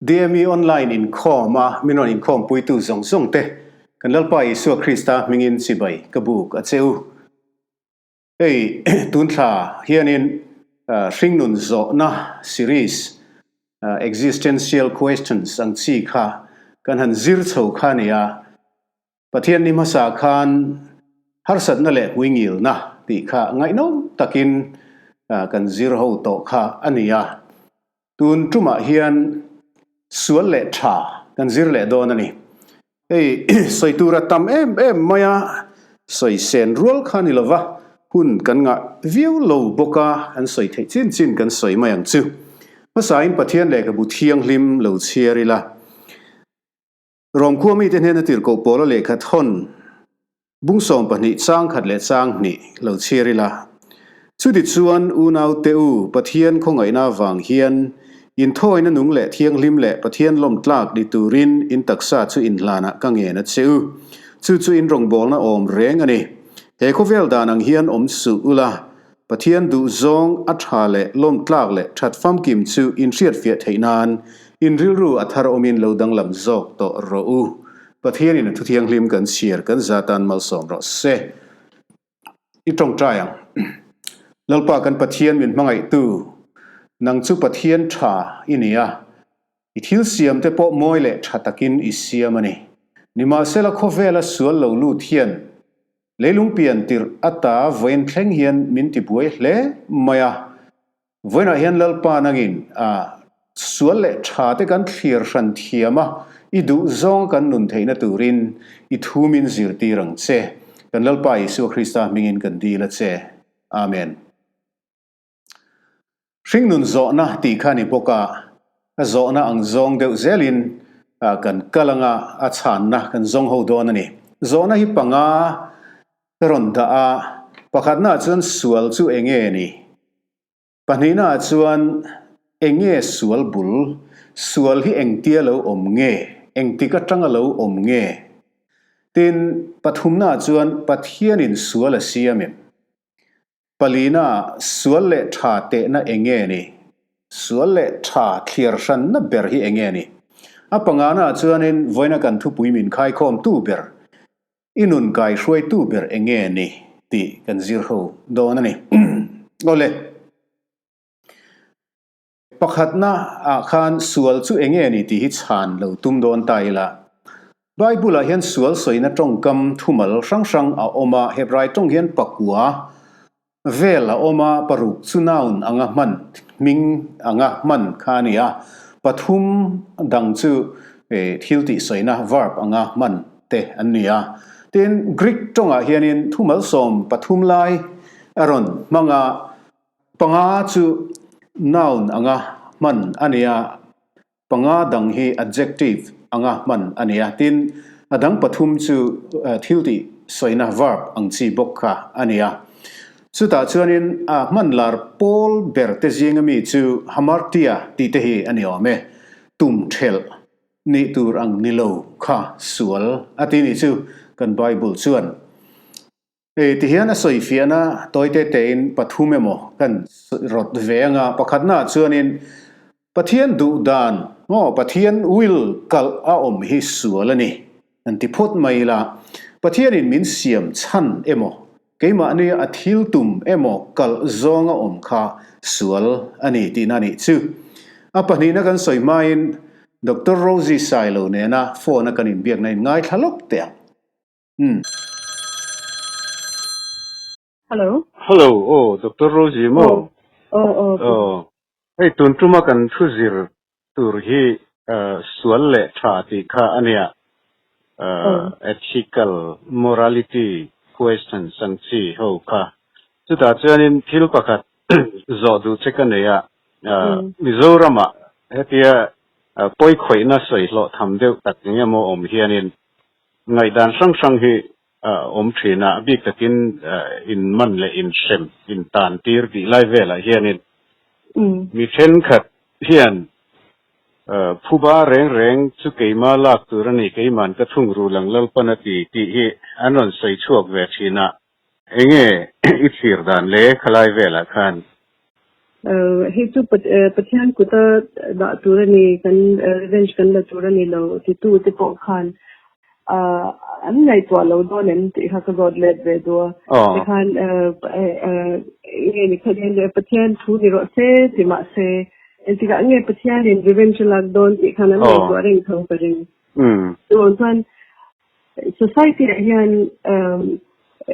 DME Online inkhawm a min rawn inkhawmpuitu zawng zawng te kan Lalpa Isua Krista hmingin chibai ka buk a che u. Hei tun thla hianin hringnun zawhna series Existential Questions ang chi kha kan han zir chho kha a ni a. Pathian ni hmasa khan harsatna leh hmuingilna tih kha ngaihnawm takin kan zir ho tawh kha a ni a. Tun tumah hian sual leh tha kan zir leh dawn a ni. Hei sawi tur a tam em em mai a, sawi sen rual kha ni lova hun kan ngah viau lo bawk a, an sawi theih chin chin kan sawi mai ang chu. Hmasain Pathian lehkhabu thianghlim lo chhiar ila. Rawmkhua mite hnena tirhkoh pawla lehkha thawn bung 12 chang khat leh chang hnih lo chhiar ila. Chutichuan unaute u, Pathian khawngaihna avang hian inthawina nung leh thianghlim leh Pathian lawm tlak ni turin in taksa chu inhlanah ka ngen a che u. Chu chu in rawngbawlna awm reng a ni. He khawvel dan ang hian awm suh ula, Pathian duhzawng a tha leh lawmtlak leh that famkim chu in hriatfiah theih nan in rilru a thar awmin lo danglam zawk tawh rawh u. Pathianin a thuthianghlim kan chhiar kan za tan malsawm rawh se. I tawngtai ang. Lalpa kan Pathian min hmangaihtu, nang chu Pathian tha i ni a, i thil siam te pawh mawi leh tha takin i siam a ni. Nimahsela khawvela sual lo lut hian Leilung pian tirh ata vawiin thleng hian min ti buai hle mai a. Vawiinah hian Lalpa nangin a sual leh tha te kan thlir hran thiam a, i duh zawng kan nun theihna turin i thu min zirtir ang che. Kan Lalpa Isua Krista hmingin kan dil a che. Amen. Hringnun zawhna tih kha ni bawk a, a zawhna ang zawng deuh zelin kan kal anga a chhanna kan zawng ho dawn a ni. Zawhna hi panga ka rawn dah a, pakhatnaah chuan sual chu eng nge ni? Pahnihnaah chuan eng nge sual bul? Sual hi engtia lo awm nge? Engtik atanga lo awm nge? Tin, pathumnaah chuan Pathianin sual a siam em? Palina, Sual leh tha tehna eng nge ni? Sual leh tha thliar hranna ber hi eng nge ni? A pangana chuanin vawiina kan thupui min khaikhawm tu ber, i nun kai hruaitu ber eng nge ni tih kan zir ho dawn a ni. Awle. Pakhatna ah khan sual chu eng nge ni tih hi chhan lo tum dawn ta ila. Bible ah hian sual sawina tawngkam thumal hrang hrang a awm a, Hebrai tawng hian pakua vel a awm a, paruk chu noun anga hman, hming anga hman kha a ni a, pathum dang chu thil tih sawina verb anga hman te an ni a. Tin, Greek tawngah hianin thumal 13 lai a rawn hmang a, Panga chu noun anga hman a ni a, panga dang hi adjective anga hman a ni a, tin, a dang pathum chu thil tih sawina verb ang chi bawk kha a ni a. Chutah chuanin a hman lar pawl ber te zinga mi chu hamartia tih te hi a ni awm e, tum thelh nih tur ang ni lo kha sual a ti nih chu kan Bible chuan. Hei ti hian a sawi fiahna tawi te tein pathum emaw kan rawt ve anga pakhatna ah chuanin Pathian duh dan maw Pathian will kalh a awm hi sual a ni an ti phawt mai ila Pathianin min siam chhan emaw keimahni a thil tum emaw kalh zawng a awm kha sual a ni tihna a nih chu. A pahnihna kan sawi hmain Doctor Rosie Sailo nena phone a kan inbiakna in ngaithla lawk teh ang. Umm. Hello. Hello, aw Doctor Rosie maw? Aw, aw, aw. Hei tun tuma kan thu zir tur hi sual leh tha tih kha a nia. Ethical morality questions ang chi ho kha. Chutah chuanin thil pakhat zawh duh che ka nei a, Mizoramah hetia pawikhawihna sawi hlawh tham deuh tak eng emaw awm hianin Ngaihdan hrang hrang hi a awm thin a, a bik takin in man leh in hrem, in tan tir tih lai velah hianin mi thenkhat hian phuba reng reng chu keima lak tur a ni, keiman ka thung ru lang Lalpan a ti tih hi an rawn sawi chhuak ve thin a. Enge i thlir dan le khalai velah khan? Hei chu Pathian kuta dah tur a ni, kan revenge kan la tur a ni lo titu te pawh khan an ngaihtuah lo dawn em tih kha ka zawt let ve duh a. Tikhan nge ni kha Pathian thu ni rawh se ti mahse engtikah nge Pathianin revenge a lak dawn tih khan an ngaihtuah reng tho ka ring. Chuvang chuan Society ah hian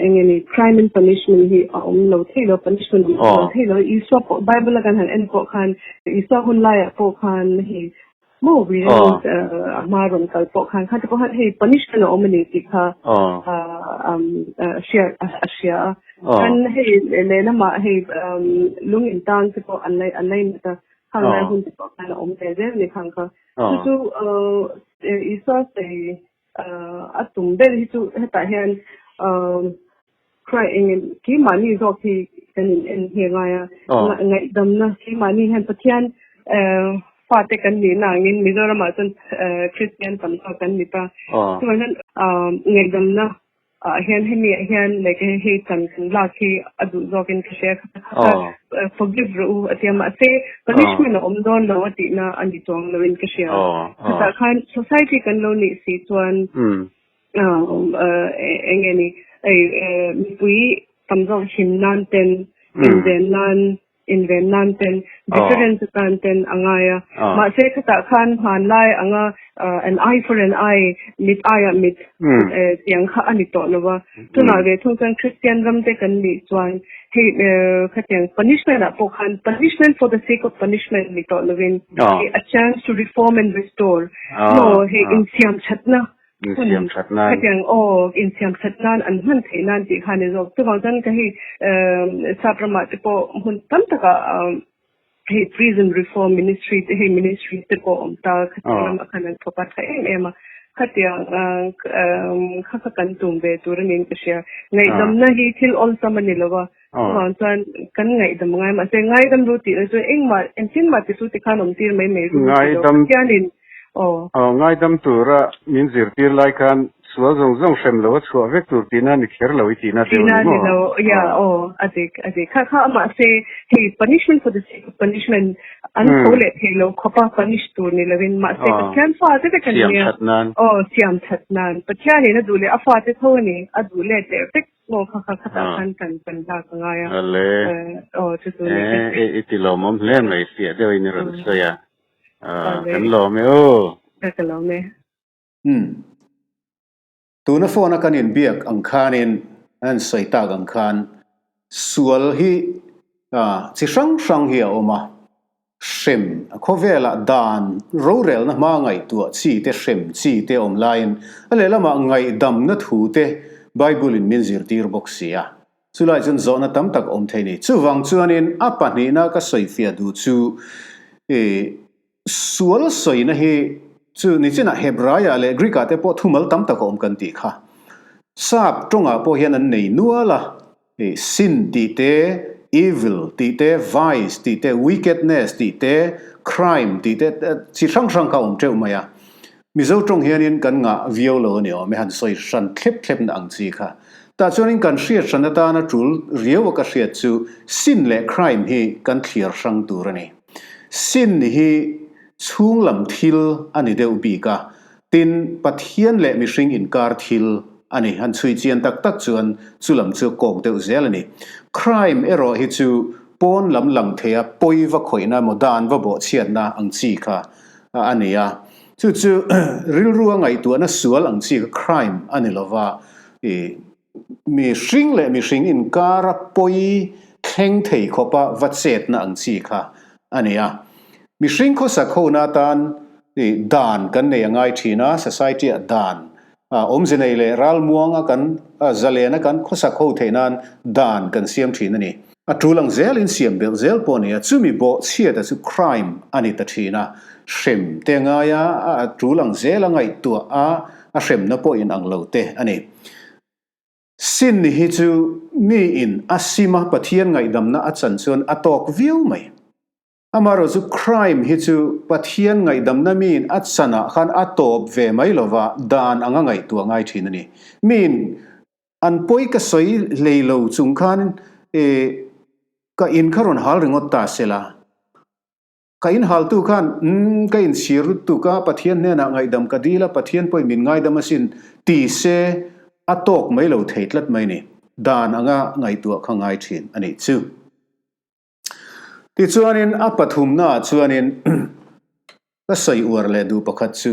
eng nge ni crime and punishment hi a awm lo thei lo, punishment awm lo thei lo. Isua pawh Bible a kan han en pawh khan Isua hun laiah pawh khan hei maw violence a hma rawn kal pawh khan kha te pawh khan hei punishment a awm a ni tih kha hriat a hria a. Khan hei lehlamah hei lung in tang te pawh an lainat a, khang lai hun te pawh khan a awm ve zel a ni khang kha. Chu chu Isua sawi a tum ber hi chu hetah hian Christ keimahni zawk hi kan in en nghe ngai a, ngaihdamna keimahni hian Pathian fate kan nihna angin Mizoramah chuan Kristian tam zawk kan ni ta. Chuvang hian ngaihdamna ah hian hemi ah hian like hei chan kan lak hi a duh zawk in ka hria kha forgive rawh u a tia mahse punishment a awm dawn lo a tihna a ni chuang lo in ka hria chutah khan society kan lo nih si chuan eng nge ni mipui tam zawk him nan ten inven nan inven nan ten deterrence atan ten a ngai a. Mahse khatah khan hmanlai anga an eye for an eye, mit aiah mit tiang kha a ni tawh lo a. Tunah ve thung chuan Christian ram te kan nih chuan hei khatiang punishment ah pawh khan punishment for the sake of punishment ni tawh lovin hei a chance to reform and restore maw hei insiam thatna Insiam that nan. Khatiang aw, insiam that nan an hman theih nan tih kha a ni zawk. Chuvang chuan ka hei sap ramah te pawh hmun tam takah hei prison reform ministry te hei ministry te pawh awm ta khatiang ramah khan an thawk a tha em em a. Khatiang kha kha kan tum ve tur a niin ka hria. Ngaihdamna hi thil awlsam a ni lo a. Chuvang chuan kan ngaihdam ngai mahse ngaidam ru tih na chu engmah engtin mah ti chu tikhan awm tir mai mai ru ti lo Pathianin aw. Aw ngaidam tura min zirtir lai khan sual zawng zawng hrem lo a chhuah vek tur tihna ni kher lo i tihna deuh a ni maw? Tihna ni lo ya aw a dik a dik kha kha mahse hei punishment for the sake of punishment an tho leh thei lo khawp a punish tur ni lovin mahse Pathian fate vek a ni a aw siam that nan Pathianin a duh leh a fate tho a ni a duh let leh vek Maw kha kha khatah khan kan kan lak a ngai a. Ale. Aw chu chu ni. E i ti lawmawm hle mai fiah deuh in i rawn sawi a. Kan lawm e aw. Ka lawm e. Umm. Tuna phone a kan inbiak ang khanin an sawi tak ang khan sual hi chi hrang hrang hi a awm a. Hrem, khawvelah dan rorelna hma ngaihtuah chi te hrem chi te awm laiin a lehlamah ngaihdamna thu te Bible-in min zirtir bawk si a. Chulai chuan zawhna tam tak awm thei ni. Chuvang chuanin a pahnihna ka sawifiah duh chu i sual sawina hi chu nichinah Hebraiah leh Greek-ah te pawh thumal tam tak a awm kan tih kha. Sap tawngah pawh hian an nei nual a. I sin tih te, evil tih te, vice tih te, wickedness tih te, crime tih te chi hrang hrang kha a awm teuh mai a. Mizo tawng hianin kan ngah viau lo a ni awm e, han sawi hran thlep thlep na ang chi kha. Tah chuanin kan hriat hran atana tul riau a ka hriat chu sin leh crime hi kan thliar hrang tur a ni. Sin hi chhung lam thil a ni deuh bik a, Tin, Pathian leh mihring inkar thil a ni. Han chhui chian tak tak chuan chu lam chu kawk deuh zel a ni. Crime erawh hi chu pawn lam lang theia pawi va khawihna emaw dan va bawhchhiatna ang chi kha a ni a. Chu chu rilru a ngaihtuahna sual ang chi kha crime a ni lova, i mihring leh mihring inkara pawi thleng thei khawpa va chetna ang chi kha a ni a. Mihring khawsak hona atan dan kan nei a ngai thin a, society ah dan awmze nei leh ralmuanga kan zalena kan khawsak ho theih nan dan kan siam thin a ni. A tul ang zelin siam belh zel pawh a ni a, chumi bawh chhiata chu crime a ni ta thin a, hrem te ngai a, a tul ang zel a ngaihtuah a, a hremna pawh in ang lo te a ni. Sin hi chu mi in a sim a, Pathian ngaihdamna a chan chuan a tawk viau mai. Amaherawh chu crime hi chu Pathian ngaihdamna miin a chanah khan a tawp ve mai lova dan anga ngaihtuah ngai thin a ni. Miin an pawi ka sawi hlei lo chung khan e. Ka in kha rawn hal ringawt ta sela. Ka in haltu khan, Umm, ka inchhir lutuk a, Pathian hnenah ngaihdam ka dil a, Pathian pawhin min ngaidam asin, ti se a tawk mai lo thei tlat mai ni. Dan anga ngaihtuah kha ngai thin a nih chu. Tichuanin a pathumnaah chuanin ka sawi uar leh duh pakhat chu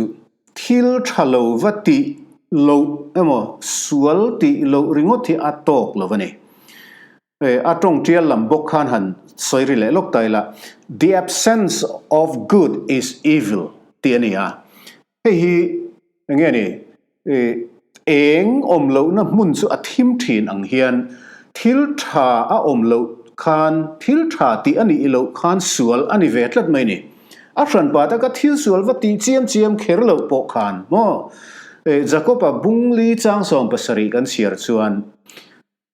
thil tha lo va tih loh emaw sual tih loh ringawt hi a tawk lo a ni. A tawng tial lam bawk khan han sawi ri leh lawk ta ila, The absence of good is evil tih a ni a. Hei hi eng nge ni? Eng awm lohna hmun chu a thim thin ang hian thil tha a awm loh khan thil tha tih a nih loh khan sual a ni ve tlat mai ni. A hranpa taka thil sual va tih chiam chiam kher loh pawh khan maw? Jakob-a bungli chang 70 kan chhiar chuan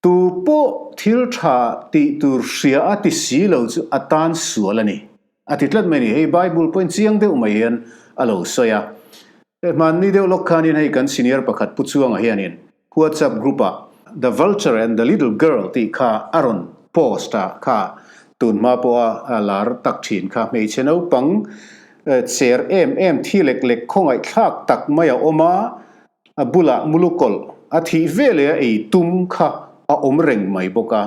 Tu pawh thil tha tih tur hria a ti si lo chu a tan sual a ni. A ti tlat mai a ni. Hei Bible pawhin chiang deuh mai hian a lo sawi a. Hmanni deuh lawk khanin hei kan senior pakhat Pu Chuanga hianin WhatsApp group ah The Vulture and the Little Girl tih kha a rawn post a, kha tun hma pawha lar tak thin kha hmeichhe naupang cher em em thi lek lek khawngaihthlak tak mai a awm a, A bulah mulukawlh a thih ve leh a ei tum kha a awm reng mai bawk a.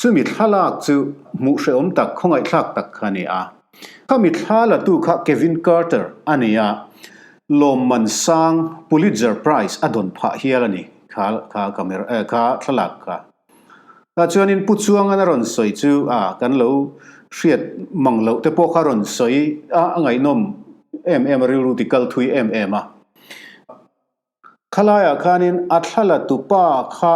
Chumi thlalak chu hmuh hrehawm tak, khawngaihthlak tak kha a ni a. Khami thla latu kha Kevin Carter a ni a, lawmman sang Pulitzer Prize a dawn phah hial a ni kha kha camera eh kha thlalak kha. Tah chuanin Pu Chuangan a rawn sawi chu a kan lo hriat mang loh te pawh kha a rawn sawi a, a ngaihnawm em em a, rilru ti kal thui em em a. Khalaiah khanin a thlala tupa kha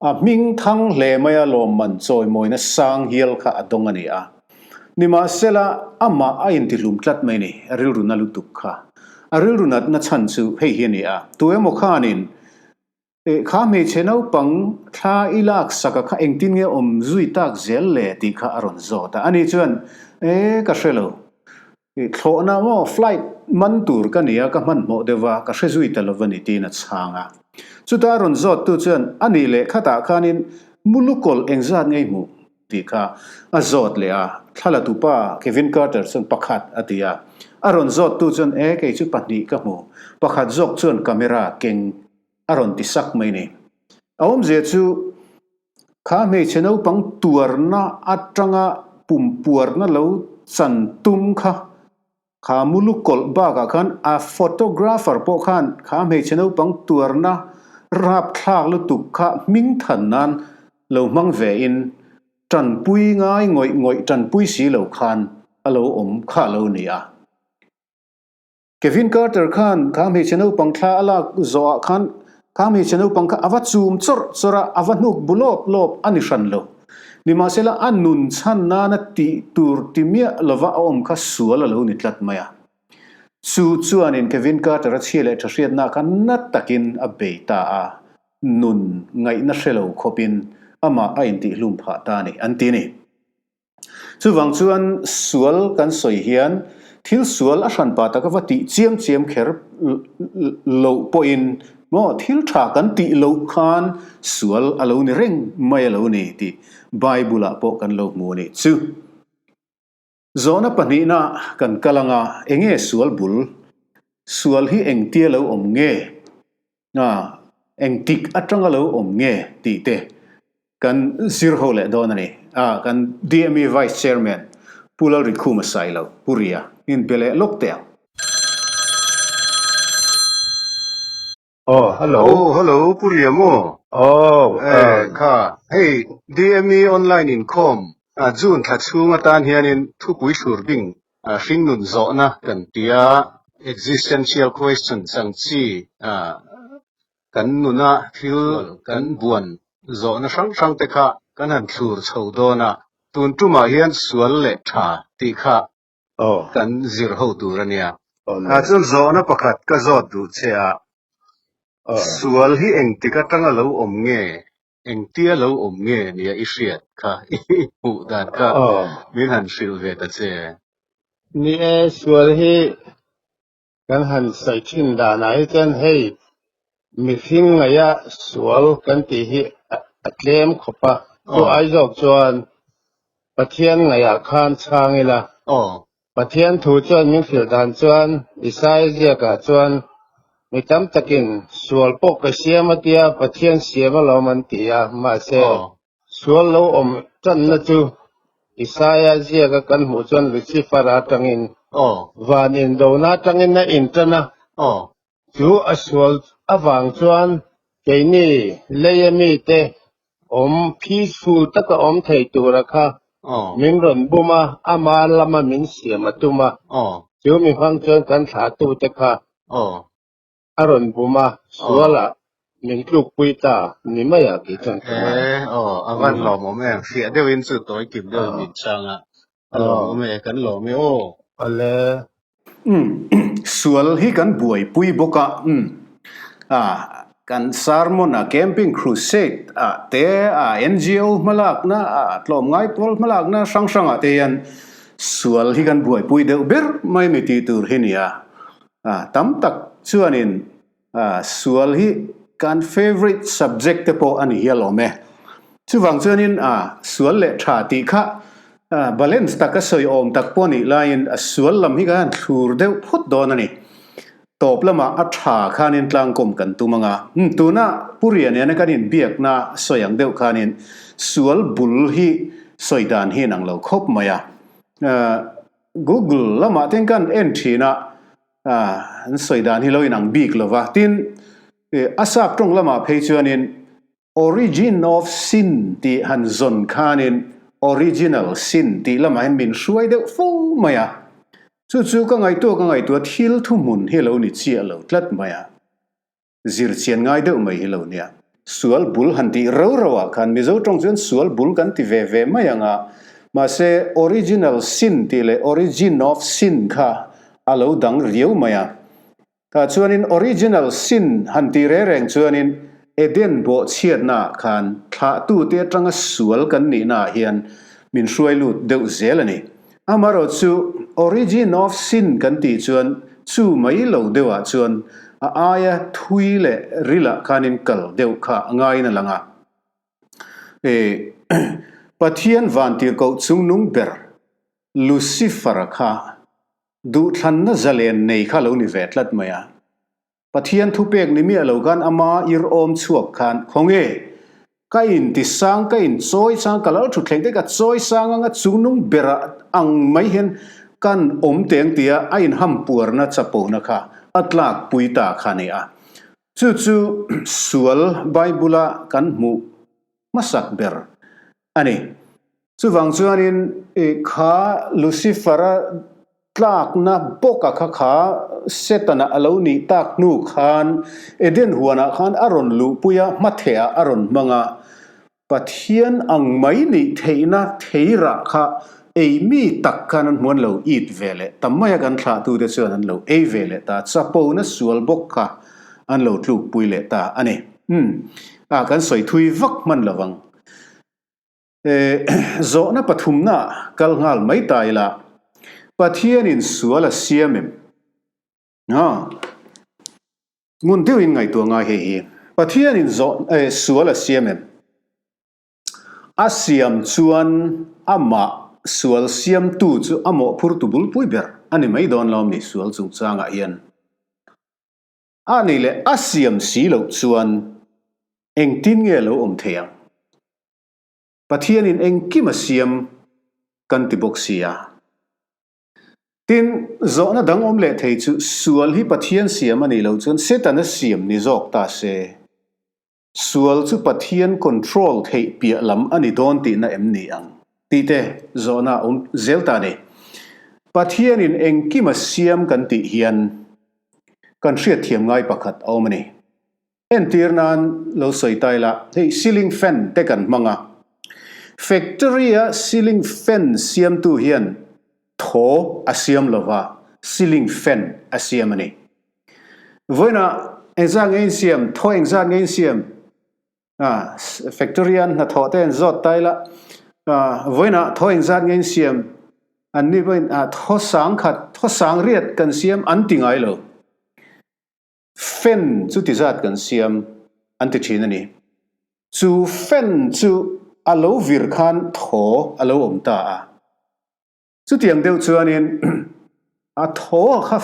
a hming thang hle mai a lawmman chawimawina sang hial kha a dawng a ni a. Nimahsela amah a intihlum tlat mai ni, a rilru na lutuk kha. A rilru natna chhan chu hei hi a ni a, tu emaw khanin Kha hmeichhe naupang thla i lak sak a kha engtin nge awm zui tak zel le tih kha a rawn zawt a. Ani chuan, E, ka hre lo. Thlawhna maw, flight, man tur ka nia, ka hmanhmawh deuh va, ka hre zui ta lo va ni tiin a chhang a. Chuta a rawn zawttu chuan, A nih leh khatah khanin mulukawlh engzat nge i hmuh? Tih kha a zawt leh a, thla tupa Kevin Carter chuan pakhat a ti a. A rawn zawttu chuan, E, kei chu pahnih ka hmu. Pakhat zawk chuan camera keng a rawn ti sak mai ni. A awmzia chu kha hmeichhe naupang tuarna atanga pumpuarna lo chan tum kha, kha mulu kawlh bakah khan a photographer pawh khan kha hmeichhe naupang tuarna rapthlak lutuk kha hming than nan lo hmang ve in tanpui ngai ngawih ngawih tanpui si lo khan a lo awm kha lo ni a. Kevin Carter khan kha hmeichhe naupang thla a lak zawhah khan kha hmeichhe naupang kha a va chum chawrh chawrh a, a va hnuk bu lawp lawp a ni hran lo. Nimahsela a nun chhan nana tih tur ti miah lova a awm kha sual a lo ni tlat mai a. Chu chuanin Kevin Carter a chhia leh tha hriatna kha na takin a bei ta a, nun ngaihna hre lo khawpin amah a intihhlum phah ta a ni, an ti a ni. Chuvang chuan sual kan sawi hian thil sual a hranpa taka va tih chiam chiam kher loh pawhin maw thil tha kan tih loh khan sual a lo ni reng mai a lo ni tih Bible-ah pawh kan lo hmu a nih chu. Zawhna pahnihna kan kal anga enge sual bul? Sual hi engtia lo awm nge? Engtik atanga lo awm nge tih te Kan zir ho leh dawn a ni. A, kan DME Vice Chairman Pu Lalrikhuma Sailo, Pu Ria, in be leh lawk teh ang. Aw, hello. Aw, hello, Pu Ria maw? Aw, Eh, kha, hei DME online inkhawm June thla chhung atan hianin thupui thlur bing hringnun zawhna kan tia existential questions ang chi Kan nuna thil kan buan zawhna hrang hrang te kha kan han thlur chho dawn a, tun tumah hian sual leh tha tih kha kan zir ho tur a nia. Chuan zawhna pakhat ka zawt duh che a, sual hi engtik atanga lo awm nge, engtia lo awm nge nia i hriat kha i hmuh dan kha min han hrilh ve ta che. Ni e, sual hi Kan han sawi thin danah hi chuan hei mihring ngaia sual kan tih hi a tlem khawp a, chu ai zawk chuan Pathian ngaihah khan chhang ila. Pathian thu chuan min hrilh dan chuan Isaia ziakah chuan mi tam takin sual pawh ka siam a tia Pathian siam alawm an ti a, mahse sual lo awm tanna chu Isaia ziaka kan hmuh chuan Lucifer-a atangin van indona atangin a intan a, Chu a sual avang chuan keini leia mite awm peaceful taka awm thei tura kha min rawn bum a, ama lama min siam a tum a. Chu mi hmang chuan kan thlahtute kha a rawn bum a, sualah min tlukpui ta ni maiah kei chuan ka ngai. E, aw, a van lawmawm em? Fiah deuhin chu tawi kim deuhin min chhang a, a lawmawm e, kan lawm e aw. Awle. Umm, sual hi kan buaipui bawk a, umm, a, kan sermon a, camping crusade ah te, a, NGO hmalakna a, tlawmngai pawl hmalakna hrang hrang ah te hian sual hi kan buaipui deuh ber mai ni tih tur hi nia. A, tam tak chuanin a, sual hi kan favourite subject te pawh a ni hial awm e. Chuvang chuanin a, sual leh tha tih kha a, balance taka sawi awm tak pawh nih laiin a sual lam hi kan han thlur deuh phawt dawn a ni. Tawp lamah a tha khanin tlangkawm kan tum ang a. Umm, tuna Pu Rianena kan inbiakna sawi ang deuh khanin sual bul hi sawi dan hi inang lo khawp mai a. Google lamah ten kan en thin a, an sawi dan hi lo inang bik lo va. Tin, a sap tawng lamah phei chuanin origin of sin tih han zawn khanin original sin tih lamah hian min hruai deuh fo mai a. Chu chu ka ngaihtuah ka ngaihtuah thil thuhmun hi lo ni chiah lo tlat mai a. Zir chian ngai deuh mai hi lo nia. Sual bul han tih rau rau ah khan Mizo tawng chuan sual bul kan ti ve ve mai ang a, mahse original sin tih leh origin of sin kha a lo dang riau mai a. Tah chuanin original sin han tih reng reng chuanin Eden bawhchhiatna ah khan thlahtute atanga sual kan nihna ah hian min hruai lut deuh zel a ni. Amaherawhchu origin of sin kan tih chuan chu mai lo deuhah chuan a aia thui leh rilah khanin kal deuh kha a ngaiin a lang a. E Pathian vantirhkoh chungnung ber Lucifer-a kha duhthlanna zalen nei kha lo ni ve tlat mai a. Pathian thupek ni miah lo khan ama ir awm chhuak khan khawnge ka in ti sang ka in chawi sang ka lal thutthleng te ka chawi sang anga chungnung berah ang mai hian kan awm teng tia a in ham puarna chapona kha a tlak pui ta kha ni a. Chu chu sual Bible a kan hmuh hmasak ber a ni. Chuvang chuanin i kha Lucifer-a tlakna bawka kha kha Setana a lo nih tak hnu khan Eden huanah khan a rawn luhpui a, hmathehah a rawn hmang a. Pathian ang mai nih theihna theirah kha ei mi tak khan an hmu an lo it ve leh ta mai a, kan thlahtute chuan an lo ei ve leh ta, chapona sual bawk kha an lo tlukpui leh ta a ni. Umm, a kan sawi thui vak hman lo vang. Zawhna pathumna kal nghal mai ta ila, Pathianin sual a siam em? Ha, ngun deuhin ngaihtuah ngai hei hi. Pathianin zawh sual a siam em? A siam chuan amah sual siamtu chu a mawhphurtu bulpui ber a ni mai dawn lo mi sual chungchangah hian. A nih leh a siam si loh chuan engtin nge lo awm thei ang? Pathianin engkim a siam kan ti bawk si a. Tin, zawhna dang awm leh thei chu sual hi Pathian siam a nih loh chuan Setana siam ni zawk ta se. Sual chu Pathian control theih piah lam a ni dawn tihna em ni ang? Tih te zawhna a awm zel ta a ni. Pathianin engkim a siam kan tih hian kan hriatthiam ngai pakhat a awm a ni. Entir nan lo sawi ta ila, hei ceiling fan te kan hmang a. Factory-a ceiling fan siamtu hian thaw a siam lova, ceiling fan a siam a ni. Vawiinah engzat nge insiam, thaw engzat nge insiam? Ah, factory an hnathawh te an zawt ta ila, ah, vawiinah thaw engzat nge insiam? An ni pawhin, ah, thaw sang khat, thaw sang riat kan siam an ti ngai lo. Fan chu ti zat kan siam an ti thin a ni. Chu fan chu a lo vir khan thaw a lo awm ta a. Chutiang deuh chuanin a thaw a kha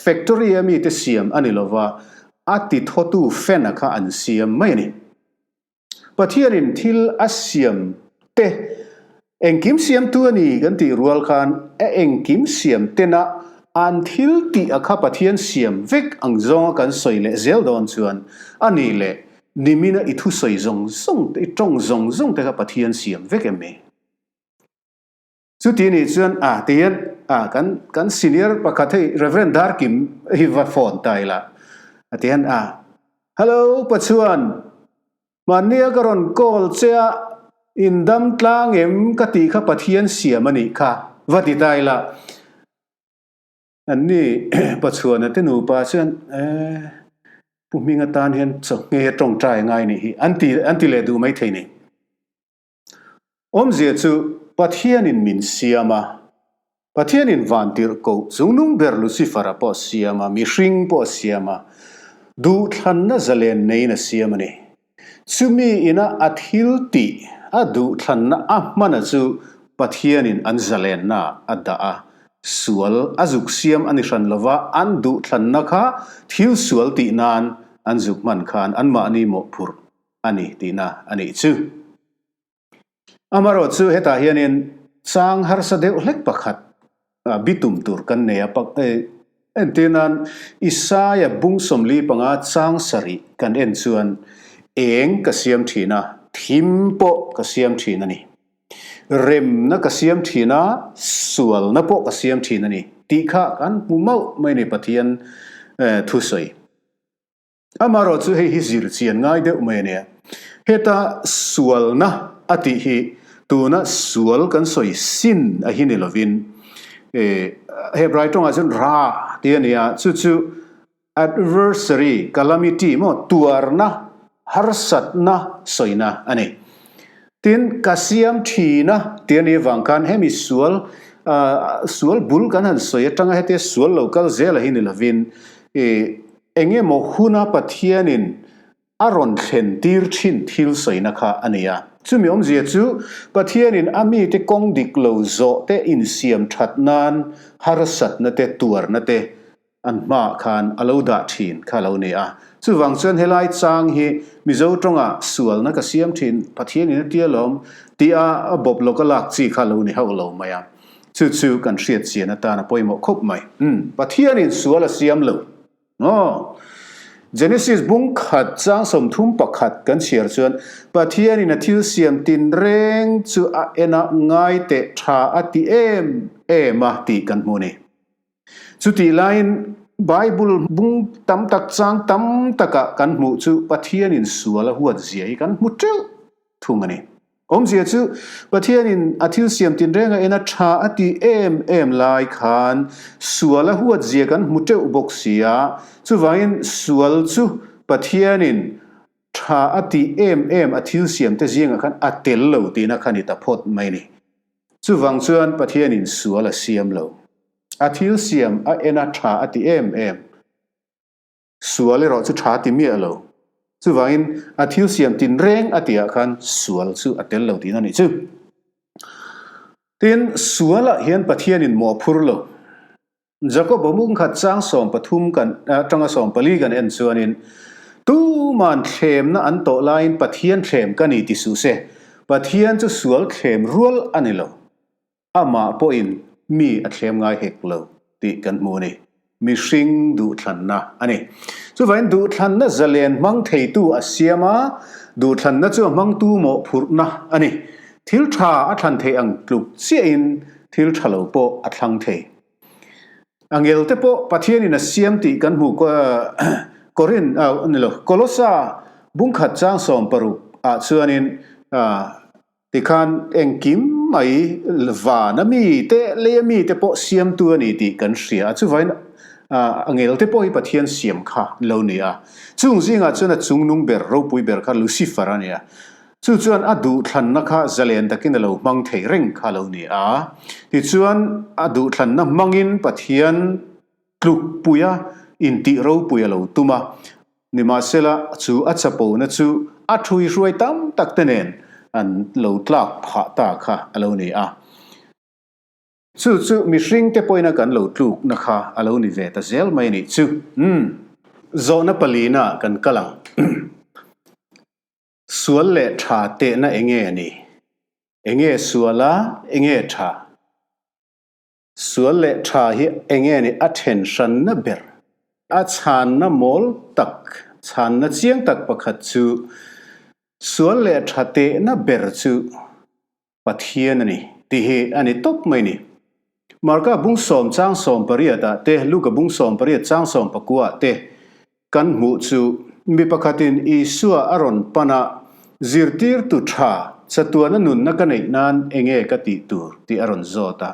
factory a mite siam a ni lova, a ti thawtu fan a kha an siam mai a ni. Pathianin thil a siam te engkim siamtu a ni kan tih rual khan a engkim siam tena an thil tih a kha Pathian siam vek ang zawnga kan sawi leh zel dawn chuan a nih leh nimina i thusawi zawng zawng te i tawng zawng zawng te kha Pathian siam vek em ni? Chuti nih chuan a tihian a kan kan senior pakhat hei Reverend Darkim hi va phone ta ila a tihian a Hello Pachuan mahnia ka rawn call che a in dam tlang em ka tih kha Pathian siam a nih kha va ti ta ila an ni Pachuana te nupa chuan eh Pu Hming atan hian chaw nghe tawngtai ngai nih hi an ti an ti leh duh maithei ni. Awmzia chu Pathianin min siam a, Pathianin vantirh koh chungnung ber Lucifer-a pawh a siam a, mihring pawh a siam a, duhthlanna zalen neiin a siam a ni. Chumi ina a thil tih, a duhthlanna a hmana chu Pathianin an zalenna a dah a, sual a zuk siam a ni hran lova, an duhthlanna kha thil sual tih nan an zuk hman khan anmahni mawhphurh a ni tihna a nih chu. Amarawh chu hetah hianin chang harsa deuh hlek pakhat bitum tur kan nei a, entir nan Isaia bung 45 chang sarih kan en chuan eng ka siam thin a, thim pawh ka siam thin a ni. Remna ka siam thin a, sualna pawh ka siam thin a ni tih kha kan hmu mauh mai a ni Pathian thusawi. Amaherawh chu hei hi zir chian ngai deuh mai a nia. Heta sualna a tih hi tuna sual kan sawi sin a hi ni lovin Hebrai tawngah chuan ra tih a ni a, chu chu adversary, calamity maw tuarna, harsatna sawina a ni. Tin, ka siam thin a tih a nih avang khan hemi sual sual bul kan han sawi atanga hetia sual lo kal zel a hi ni lovin Eng emaw huna Pathianin a rawn thlen tir thin thil sawina kha a ni a. Chumi awmzia chu Pathianin a mite kawng dik lo zawh te insiam that nan harsatna te tuarna te an hmaah khan a lo dah thin kha a lo ni a. Chuvang chuan helai chang hi Mizo tawngah sualna ka siam thin Pathianin a tia lawm tih a bawp lawka lak chi kha a lo ni hauh lo mai a. Chu chu kan hriat chian atan a pawimawh khawp mai. Umm, Pathianin sual a siam lo. Aw. Genesis bung khat chang 31 kan chhiar chuan Pathianin a thil siam tinreng chu a en a ngai teh tha a ti em em a tih kan hmu a ni. Chutih laiin Bible bung tam tak chang tam takah kan hmuh chu Pathianin sual a huat zia hi kan hmu teuh thung a ni. Awmzia chu Pathianin a thil siam tinreng a en a tha a tih em em lai khan sual a huat zia kan hmu teuh bawk si a, chuvangin sual chu Pathianin tha a tih em em a thil siam te zingah khan a tel lo tihna kha ni ta phawt mai ni. Chuvang chuan Pathianin sual a siam lo. A thil siam a en a tha a ti em em. Sual erawh chu tha ti miah lo. Chuvangin a thil siam tinreng a tihah khan sual chu a tel lo tihna a nih chu. Tin, sualah hian Pathianin mawh a phur lo. Jakob-a mungkhat chang 13 kan atanga 14 kan en chuanin, Tuman thlemna an tawh laiin Pathian thlem ka ni ti suh se, Pathian chu sual thlem rual a ni lo. Amah pawhin mi a thlem ngai hek lo tih kan hmu a ni. Mihring duhthlanna a ni. Chuvangin duhthlanna zalen hmang theitu a siam a, duhthlanna chu a hmangtu mawhphurhna a ni. Thil tha a thlan theih ang tluk chiahin thil tha lo pawh a thlang thei. A ngel te pawh Pathianin a siam tih kan hmu Korin ni lo Kolosa bungkhat chang 16 ah chuanin Tikhan engkim mai van a mi te, lei a mi te pawh siamtu a ni tih kan hria a, chuvain a ngel te pawh hi Pathian siam kha lo ni a. Chung zingah chuan a chungnung ber, ropui ber kha Lucifer a ni a. Chu chuan a duhthlanna kha zalen takin a lo hmang thei reng kha lo ni a. Tichuan a duhthlanna hmangin Pathian tlukpuia intih ropui a lo tum a. Nimahsela, chu a chapona chu a ṭhuihruai tam tak te nen an lo tlak phah ta kha a lo ni a. Chu chu mihring te pawhin a kan lo tlukna kha a lo ni ve ta zel mai a nih chu. Umm. Zawhna palina kan kal ang. Sual leh tha tehna enge a ni? Enge sual a, enge tha? Sual leh tha hi enge ni a then hranna ber? A chhanna mawl tak, chhanna chiang tak pakhat chu sual leh tha tehna ber chu Pathian a ni tih hi a ni tawp mai ni. Marka bung sawm chang 18 ah te, Luka bung 18 chang 19 ah te kan hmuh chu mi pakhatin Isua a rawn pan a, Zirtirtu tha, chatuana nunna ka neih nan enge ka tih tur tih a rawn zawt a.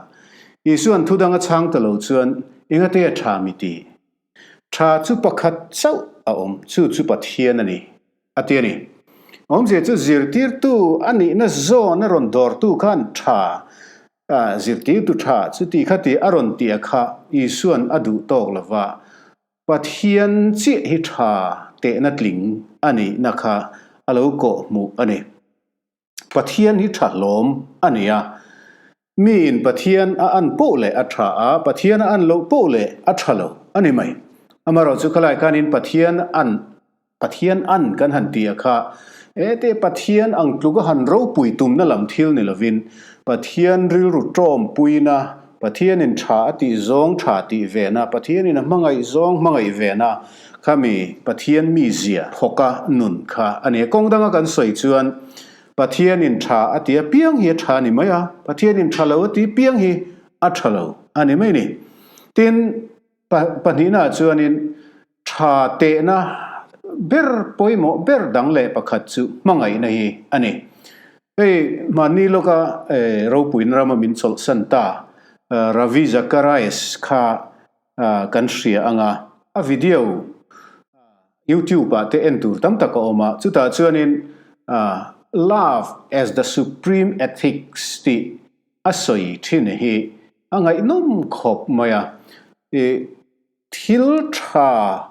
Isua'n thudang a chhang ta lo chuan, Engate a tha mi ti? Tha chu pakhat chauh a awm, chu chu Pathian a ni, a ti a ni. Awmzia chu zirtirtu a nihna zawn a rawn dawrtu khan tha, zirtirtu tha chuti khati a rawn tih a kha Isua'n a duh tawk lo va, Pathian chiah hi tha tehna tling a nihna kha a lo kawh hmuh a ni. Pathian hi tha hlawm a ni a. Miin Pathian a an poh leh a tha a, Pathian a an loh poh leh a tha lo a ni mai. Amaherawhchu khalai khanin Pathian an Pathian an kan han ti a kha, ete Pathian ang tluk a han ropui tumna lam thil ni lovin Pathian rilru tawmpuina, Pathianin tha a tih zawng tha tih vena, Pathianin a hmangaih zawng hmangaih vena khami Pathian mizia thawka nun kha a ni. Kawng danga kan sawi chuan Pathianin tha a ti apiang hi a tha a ni mai a, Pathianin tha lo a ti piang hi a tha lo a ni mai ni. Tin, pahnihnah chuanin tha tehna ber pawimawh ber dang leh pakhat chu hmangaihna hi a ni. Hei mahni lawka ropuina rama min chawlhsan ta Ravi Zacharias kha kan hria ang a, a video YouTube ah te en tur tam tak a awm a, chutah chuanin Love as the Supreme Ethics tih a sawi thin hi a ngaihnawm khawp mai a, thil tha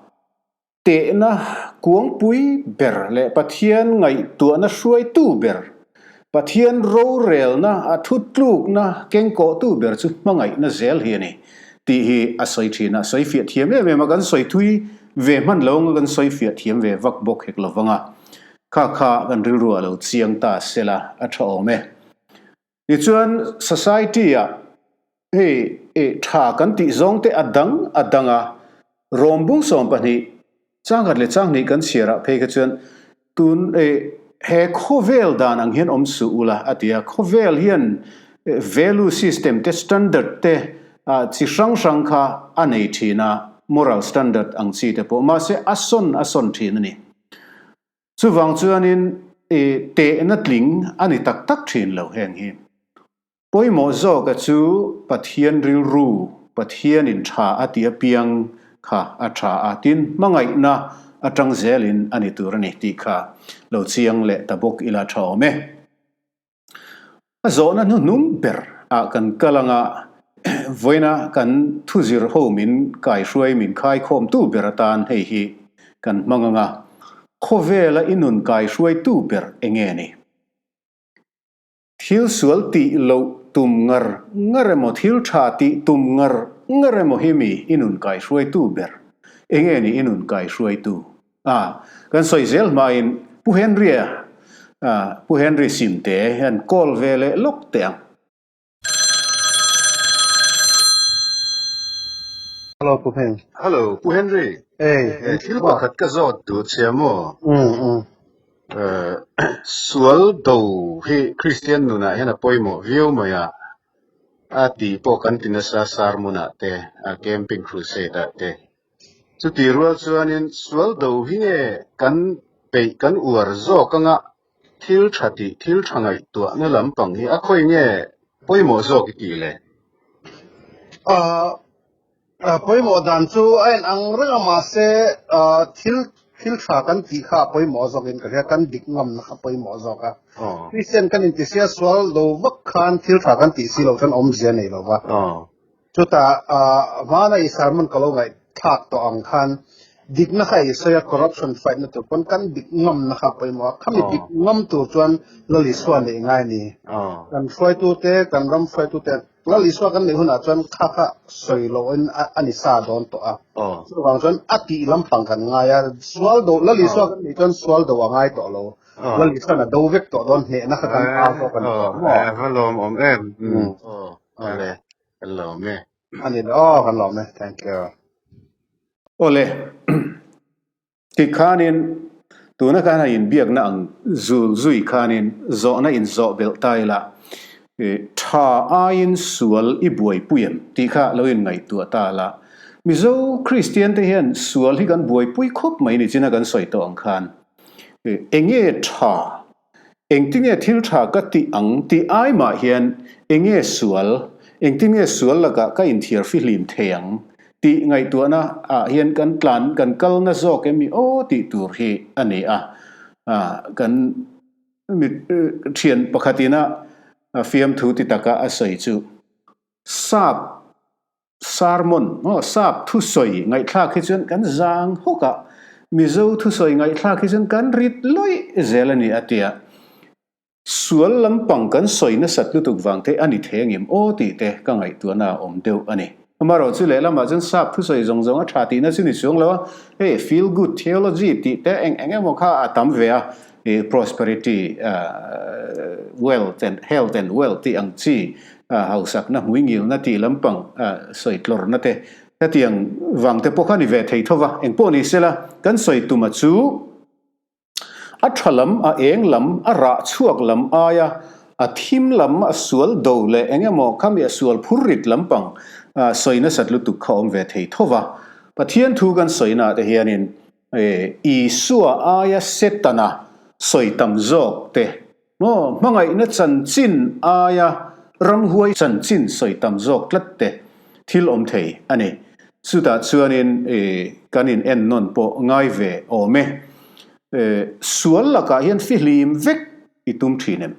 Tehna kuangpui ber leh Pathian ngaihtuahna hruaitu ber, Pathian rorelna a thutlukna kengkawhtu ber chu hmangaihna zel hi a ni tih hi a sawi thin a, sawi fiah thiam em em a, kan sawi thui ve hman lo anga kan sawi fiah thiam ve vak bawk hek lo vang a, kha kha kan rilru ah lo chiang ta sela a tha awm e. Tichuan society ah Hei eh tha kan tih zawng te a dang a dang a, rawm bung 12, changkhat leh changhnih kan chhiar ah phei kha chuan tun eh he khawvel dan ang hian awm suh ula a ti a, khawvel hian value system te standard te ah chi hrang hrang kha a nei thin a, moral standard ang chi te pawh mahse a sawn a sawn thin a ni. Chuvang chuanin eh tehna tling a ni tak tak thin lo heng hi. Pawimawh zawka chu Pathian rilru, Pathianin tha a ti apiang kha a tha a, tin hmangaihna atang zelin a ni tur a ni tih kha lo chiang leh ta bawk ila tha awm e. A zawhna hnuhnung ber ah kan kal anga vawiina kan thuzir ho min kaihruai min khaikhawmtu ber atan hei hi kan hmang anga khawvela i nun kaihruaitu ber enge ni? Thil sual tih loh tum ngar ngar emaw, thil tha tih tum ngar ngar emaw hi mi i nun kaihruaitu ber? Enge ni i nun kaihruaitu? A, kan sawi zel hmain Pu Henry-a, Pu Henry Simte hian call ve leh lawk teh ang. Hello Pu Heng. Hello Pu Henry. Hey, thil pakhat ka zawt duh che maw? Um um. Sual do hi Kristian nunah hian a pawimawh viau mai a, a tih pawh kan ti nasa sermon-ah te, camping crusade-ah te. Chutih rual chuanin sual do hi nge kan peih kan uar zawk anga thil tha tih thil tha ngaihtuahna lampang hi a khawi nge pawimawh zawk i tih le? Pawimawh dan chu a en ang reng a mahse thil thil tha kan tih kha a pawimawh zawkin ka hria kan dik ngamna kha pawimawh zawk a. Christian kan intisia sual lo vak khan thil tha kan tih si lo chuan awmzia nei lo va. Chutah hmana i sermon ka lo ngaihthlak tawh ang khan Dikna kha i sawi a, corruption fight na tur pawn kan dik ngamna kha a pawimawh a, khami dik ngam tur chuan Lal Isua neih ngai a ni. Kan hruaitute, kan ram hruaitute Lal Isua kan neih hunah chuan kha kha sawi lohin a ni sa dawn tawh a. Chuvang chuan a tih lampang kan ngai a, sual do, Lal Isua kan neih chuan sual do a ngai tawh lo. Lal Isuan a do vek tawh dawn, hnehna kha kan ta zawk a ni tawh maw? A va lawmawm em. Awle, kan lawm e. A ni le aw, kan lawm e. Thank you. Awle, tikhanin tuna khan a inbiakna ang zul zui khanin zawhna inzawh belh ta ila, tha aiin sual i buaipui em tih kha lo inngaihtuah ta la. Mizo Kristian te hian sual hi kan buaipui khawp mai ni china kan sawi tawh ang khan. Enge tha? Engtinge thil tha ka tih ang tih ai mah hian enge sual, engtinge sual lakah ka inthiar fihlim thei ang tih ngaihtuahna ah hian kan tlan kan kal na zawk em i aw tih tur hi a ni a. Kan thian pakhatin a fiamthu ti taka a sawi chu sap Sermon, aw, sap thusawi ngaihthlak hi chuan kan zang hawk a, Mizo thusawi ngaihthlak hi chuan kan rit lawih zel a ni a ti a. Sual lampang kan sawi nasat lutuk vang te a ni thei angem aw tih te ka ngaihtuahna a awm deuh a ni. Amaherawh chu lehlamah chuan sap thusawi zawng zawng a tha tihna chu ni chuang lo a, hei feel good theology tih te eng eng emaw kha a tam ve a, prosperity, wealth and health and wealth tih ang chi Hausakna hmuingilna tih lampang sawi tlawrna te hetiang vang te pawh kha ni ve thei tho va, engpawh ni sela kan sawi tuma chu a tha lam, a eng lam, a rah chhuak lam aia a thim lam, a sual do leh eng emaw khami a sual phur rit lampang sawi nasat lutuk kha awm ve thei tho va. Pathian thu kan sawinaah te hianin Isua aia Setana sawi tam zawk te Maw, hmangaihna chanchin aia ramhuai chanchin sawi tam zawk tlat te thil awm thei a ni. Chutah chuanin kan in en nawn pawh ngai ve awm e. Sual lakah hian fihlim vek i tum thin em?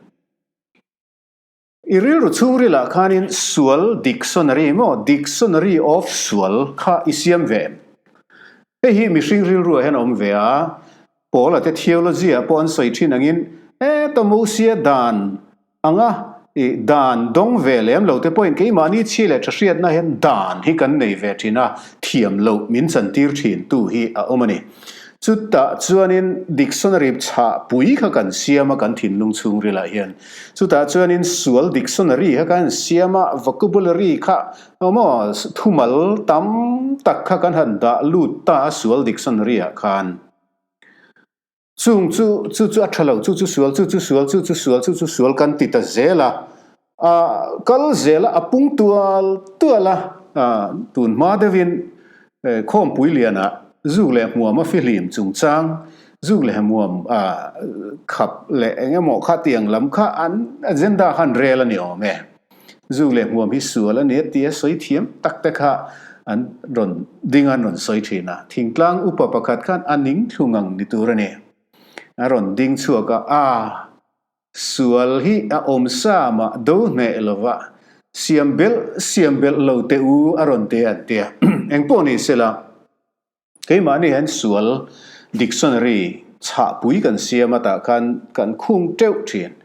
I rilru chhungrilah khanin sual dictionary maw, dictionary of sual kha i siam ve em? Hei hi mihring rilruah hian a awm ve a, Paula te theology ah pawh an sawi thin angin heta Mosia dan anga i dan dawng ve lem lo te pawhin keimahni chhi leh tha hriatna hian dan hi kan nei ve thin a, thiam loh min chantir thin tu hi a awm a ni. Chutah chuanin dictionary chhah pui kha kan siam a kan thinlung chhungrilah hian. Chutah chuanin sual dictionary kha kan siam a, vocabulary kha maw thumal tam tak kha kan han dah lut ta a sual dictionary ah khan. Chung chu chu chu a tha lo, chu chu sual, chu chu sual, chu chu sual, chu chu sual kan ti ta zel a. A kal zel a, a pung tual tual a, tun hma deuhin Khawmpui lianah zuk leh hmuam a fihlim chungchang, zuk leh hmuam khap leh eng emaw kha tiang lam kha an agenda khan rel a ni awm e. Zuk leh hmuam hi sual a ni a tia sawi thiam tak te kha an rawn ding a, an rawn sawi thin a. Thingtlang upa pakhat khan a ning thlu ngang ni tur a ni. A rawn ding chhuak a, aa. Sual hi a awm sa mah do hneh lova, siam belh siam belh lo teh u a rawn ti an ti a. Engpawh ni sela, keimahni hian sual dictionary chhahpui kan siam atah khan kan khung teuh thin.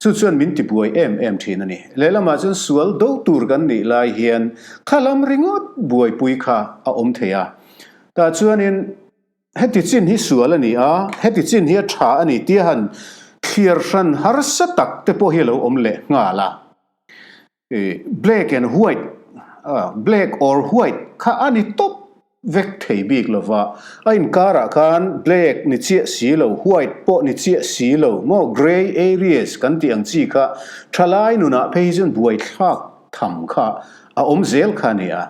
Chu chuan min tibuai em em thin a ni. Lehlamah chuan sual do tur kan nih lai hian khalam ringawt buaipui kha a awm thei a. Tah chuanin Heti chin hi sual a ni a, heti chin hi a tha a ni tia han thliar hran harsa tak te pawh hi a lo awm leh nghal a. Black and white, black or white kha a ni tawp vek thei bik lo va, a inkarah khan black ni chiah si lo, white pawh ni chiah si lo maw, grey areas kan tih ang chi kha thalai nunah phei hi chuan buaithlak tham kha a awm zel kha a ni a.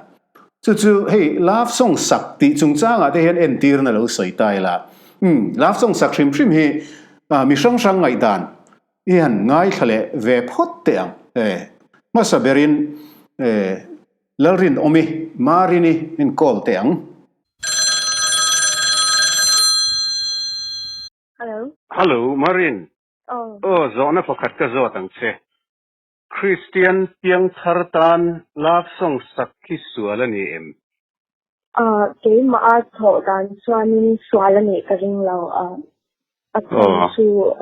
Chu chu hei love song sak tih chungchangah te hian entirna lo sawi ta ila. Umm, love song sak hrim hrim hi mi hrang hrang ngaihdan i han ngaithla leh ve phawt teh ang. E, hmasa berin e, Lalrinawmi, Marini in call teh ang. Hello. Hello, Marin. Aw. Aw, zawhna pakhat ka zawt ang che. Kristian piangthar tan love song sak hi sual a ni em? Keimah a thawh dan chuanin sual a nih ka ring lo. A chhan chu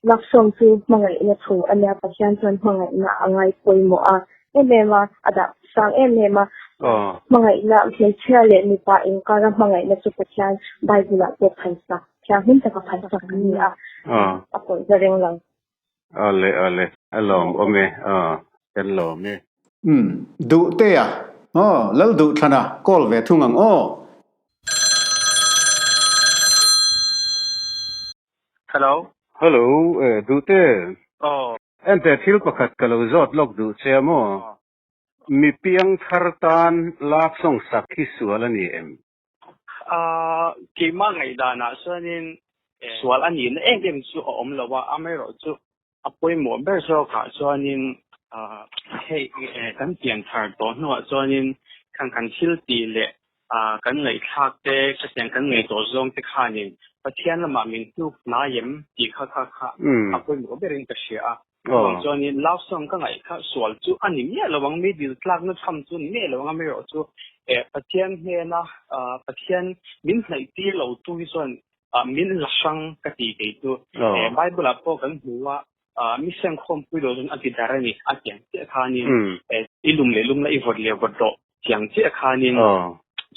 love song chu hmangaihna thu a nia, Pathian chuan hmangaihna a ngai pawimawh a em em a, a dah sang em em a. Hmangaihna hmeichhia leh mipa inkara hmangaihna chu Pathian Bible ah pawh phalsak, thianghlim taka phalsak a ni a, a pawi ka ring lo. Awle awle a lawm awm e aw kan lawm e. Umm duh te a aw lal duh thlan a call ve thung ang aw. Hello. Hello e duh te. Aw. Ente thil pakhat ka lo zawt lawk duh che a maw? Mi piang thar tan love song sak hi sual a ni em? Keimah ngaihdanah chuanin sual a nihna em em chu a awm lo a, amaherawhchu a pawimawh ber zawkah chuanin hei kan pian thar tawh hnuah chuanin khang kan thil tih leh kan ngaihthlak te, khatiang kan ngaihtuah zawng te khanin Pathian lamah min hnuk hnai em tih kha kha kha a pawimawh berin ka hria a. Chuvang chuanin love song ka ngaih kha sual chu a ni miah lo ang, mi dil tlakna chham chu a ni miah lo ang, amaherawh chu Pathian hnena Pathian min hnaih tir lo tu hi chuan min la hrang ka ti kei chu. Bible ah pawh kan hmu a, mi sengkhawmpui lo chuan a ti dar a ni, a tiang chiah khanin i lum leh lum la i vawt leh vawt rawh tiang chiah khanin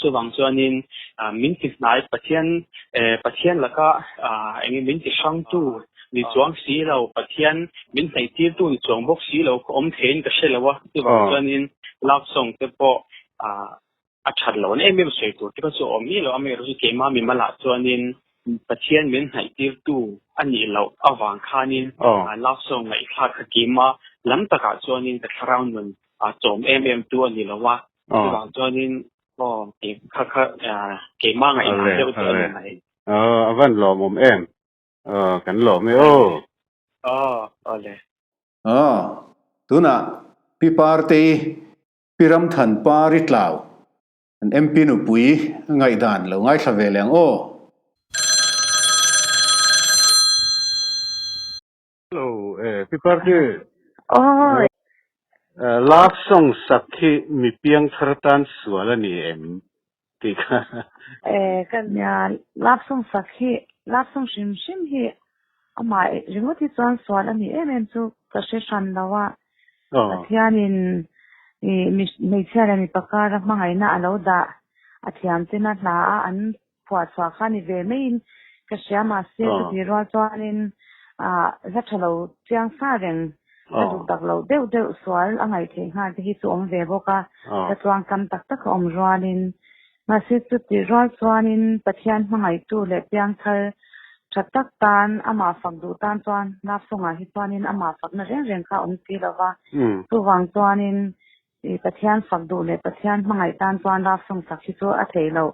chuvang chuanin min ti hnai Pathian Pathian laka eng min ti hrangtu ni chuang si lo Pathian min hnaih tirtu ni chuang bawk si lo kha awm theiin ka hre lo a chuvang chuanin love song te pawh a that lo em em sawi tur te kha chu a awm miah lo amaherawhchu keimah mimalah chuanin Pathian min hnaih tirtu a nih loh avang khanin love song ngaihthlak kha keimah lam takah chuanin ka thlarau nun a chawm em em tu a ni lo a, chuvang chuanin aw kei kha kha keimah ngaihdan deuh chu a ni mai. Aw a van lawmawm em? Aw kan lawm e aw. Aw awle. Aw tunah Pi Partei Pi Ramthan Pari Tlau an MP nupui ngaihdan lo ngaithla ve leh ang aw. Hello, eh, Pi Party. Aw. Eh, love song sak hi mi piang thar tan sual a ni em? Tih kha. Eh, ka nia, love song sak hi, love song hrim hrim hi amah ringawt hi chuan sual a ni em em chu ka hre hran lo a. Pathianin i hmeichhia leh mipa kara hmangaihna a lo dah a thiam chena hla a an Phuah chhuah kha ni ve maiin ka hria mahse chutih rual chuanin ah hla tha lo chiang sa reng hla duh tak loh deuh deuh sual a ngaih theih nghal te hi chu awm ve bawk a, hla tluang tam tak tak a awm rualin mahse chutih rual chuanin Pathian hmangaihtu leh piangthar tha tak tan amah fak duh tan chuan love song ah hi chuanin amah fakna reng reng kha a awm si lo va, chuvang chuanin I Pathian fak duh leh Pathian hmangaih tan chuan love song sak hi chu a theih loh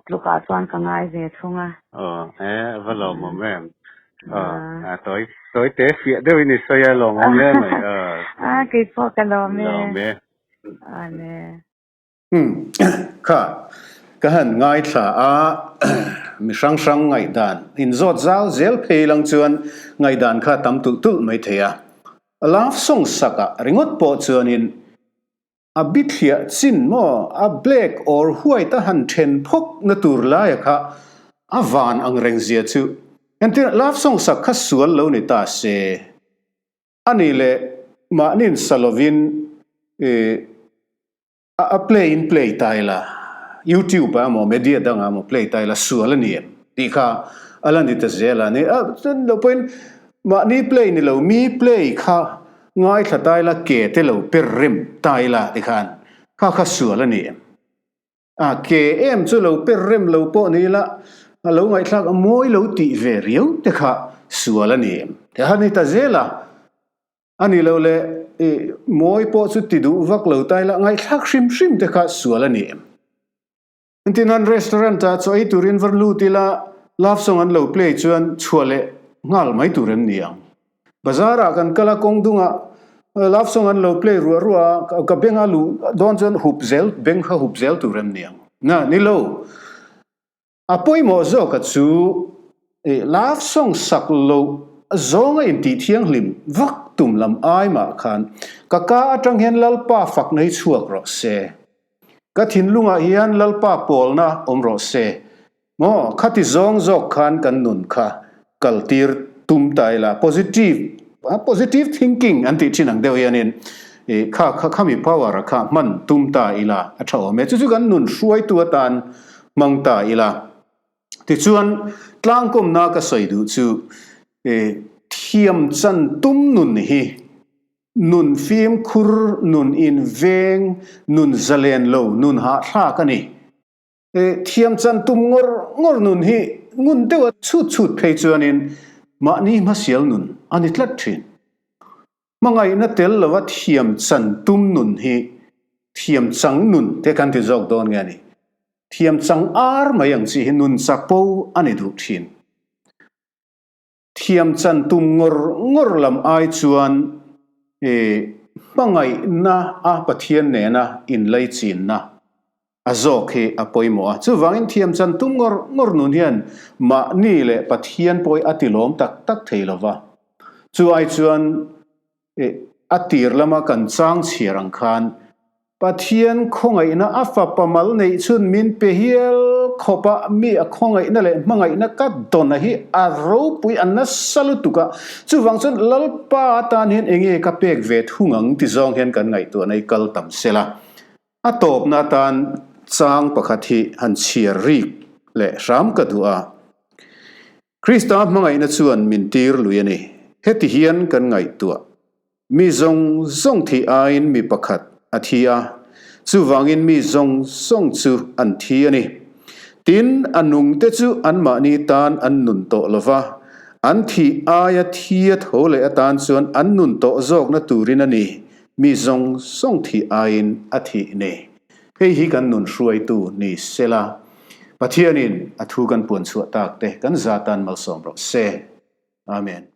tlukah chuan ka ngai ve thung a. Aw, e, a va lawmawm em. Aw, a tawi, tawi te fiah deuhin i sawi a lawmawm hle mai. Aw. A, kei pawh ka lawm e. Lawm e. Awle. Umm, kha, ka han ngaithla a, mi hrang hrang ngaihdan inzawt zau zel phei lang chuan ngaihdan kha tam tulh tulh mai thei a. Love song sak ah ringawt pawh chuanin a bithliah chin maw a black or white a han then phawk na tur laia kha a van ang reng zia chu entir love song sak kha sual lo ni ta se ani leh mahnin sa lovin ih A play in play ta ila, YouTube ah emaw media dangah emaw play ta ila sual a ni em tih kha a la ni ta zel a ni. A chuan lo pawhin mahni play ni lo mi play kha ngaithla ta ila ke te lo per rem ta ila tikhan kha kha sual a ni em. A ke em chu lo per rem lo pawh ni ila a lo ngaihthlak a mawi lo tih ve riau te kha sual a ni em. Ti kha ni ta zel a. A ni lo le, i mawi pawh chu ti duh vak lo ta ila, ngaihthlak hrim hrim te kha sual a ni em? Engtin an restaurant ah chaw ei turin va lut ila, love song an lo play chuan chhuah leh nghal mai tur em ni ang? Bazar ah kan kal a, kawng dungah love song an lo play ruah ruah a, ka beng a luh dawn chuan hup zel, beng kha hup zel tur em ni ang? Na, ni lo. A pawimawh zawka chu i love song sak loh zawnga intih thianghlim vak tum lam ai mah khan ka ka atang hian Lalpa fak nei chhuak rawh se. Ka thinlungah hian Lalpa pawlna awm rawh se. Maw, khati zawng zawk khan kan nun kha kaltir tum ta ila, positive, positive thinking an tih thin ang deuh hianin i kha kha khami power a kha hman tum ta ila a tha awm e. Chu chu kan nun hruaitu atan hmang ta ila. Tichuan, tlangkawmna ka sawi duh chu i thiam chan tum nun hi Nun fimkhur, nun inveng, nun zalen lo, nun hahthlak a ni. Thiam chan tum ngawr ngawr nun hi ngun deuha chhut chhut phei chuanin mahni hmasial nun a ni tlat thin. Hmangaihna tel lova thiam chan tum nun hi thiam chang nun te kan ti zawk dawn nge a ni. Thiam chang ar mai ang chi hi nun chapo a ni duh thin. Thiam chan tum ngawr ngawr lam ai chuan i hmangaihna a Pathian nena inlaichinna a zawk hi a pawimawh a. Chuvangin thiam chan tum ngawr ngawr nun hian mahni leh Pathian pawh hi a tilawm tak tak thei lo va. Chu ai chuan i a tir lama kan chang chhiar ang khan Pathian khawngaihna a fapa mal neih chhun min pe hial khawp a, mi a khawngaihna leh hmangaihna ka dawn a hi a ropui a nasa lutuk a, chuvang chuan Lalpa atan hian enge ka pek ve thung ang ti zawng hian kan ngaihtuahna hi kal tam sela. A tawpna atan chang pakhat hi han chhiar rik leh hram ka duh a. Krista hmangaihna chuan min tir lui a ni. Heti hian kan ngaihtuah. Mi zawng zawng thih aiin mi pakhat a thi a, chuvangin mi zawng zawng chu an thi a ni. Tin, a nungte chu anmahni tan an nun tawh lo va, an thih aia thi a tho leh atan chuan an nun tawh zawkna turin a ni, mi zawng zawng thih aiin a thih ni. Hei hi kan nun hruaitu ni sela, Pathianin a thu kan puan chhuah tak te kan zatan malsawm rawh se. Amen.